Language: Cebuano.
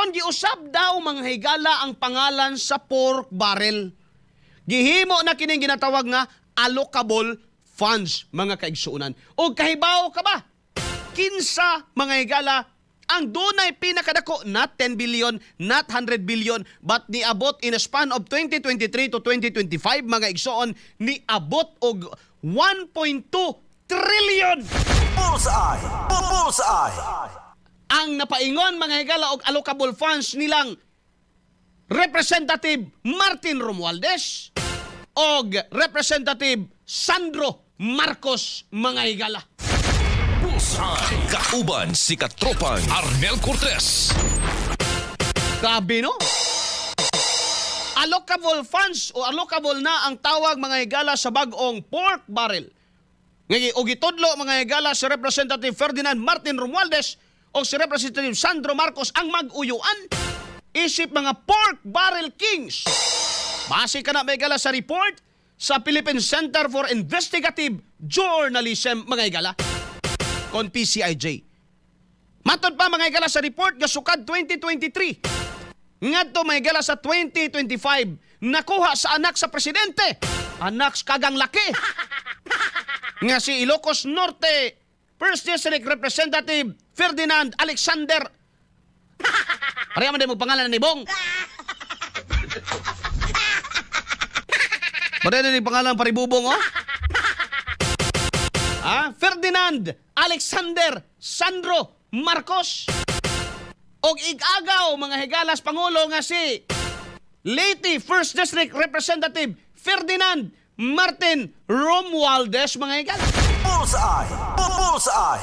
Karon giusab daw, mga higala, ang pangalan sa pork barrel. Gihimo na kining ginatawag nga allocable funds, mga kaigsuonan. O kahibaw ka ba? Kinsa, mga higala, ang dunay pinakadako, not 10 billion, not 100 billion, but niabot in a span of 2023 to 2025, mga igsoon, niabot og 1.2 trillion? Bullseye! Bullseye! Ang napaingon, mga higala, og allocable funds nilang Representative Martin Romualdez og Representative Sandro Marcos, mga higala. Bullseye. Kauban si Katropang Arnel Cortez. Grabe, no? Allocable funds o allocable na ang tawag, mga higala, sa bag-ong pork barrel. Ngayon, og gitudlo, mga higala, si Representative Ferdinand Martin Romualdez o si Representative Sandro Marcos ang mag-uyuan isip mga pork barrel kings. Base ka na, mga higala, sa report sa Philippine Center for Investigative Journalism, mga higala, kon PCIJ. Matod pa, mga higala, sa report nga sukad 2023 ngadto, mga higala, sa 2025, nakuha sa anak sa presidente, anak kagang laki, nga si Ilocos Norte First District Representative Ferdinand Alexander. Pareha man din mo pangalan ni Bong. Pareha din yung pangalan paribubong, oh. Ah, Ferdinand Alexander Sandro Marcos. Og igagaw, mga higalas, pangulo nga si Leyte First District Representative Ferdinand Martin Romualdez, mga higala. Bullseye! Bullseye!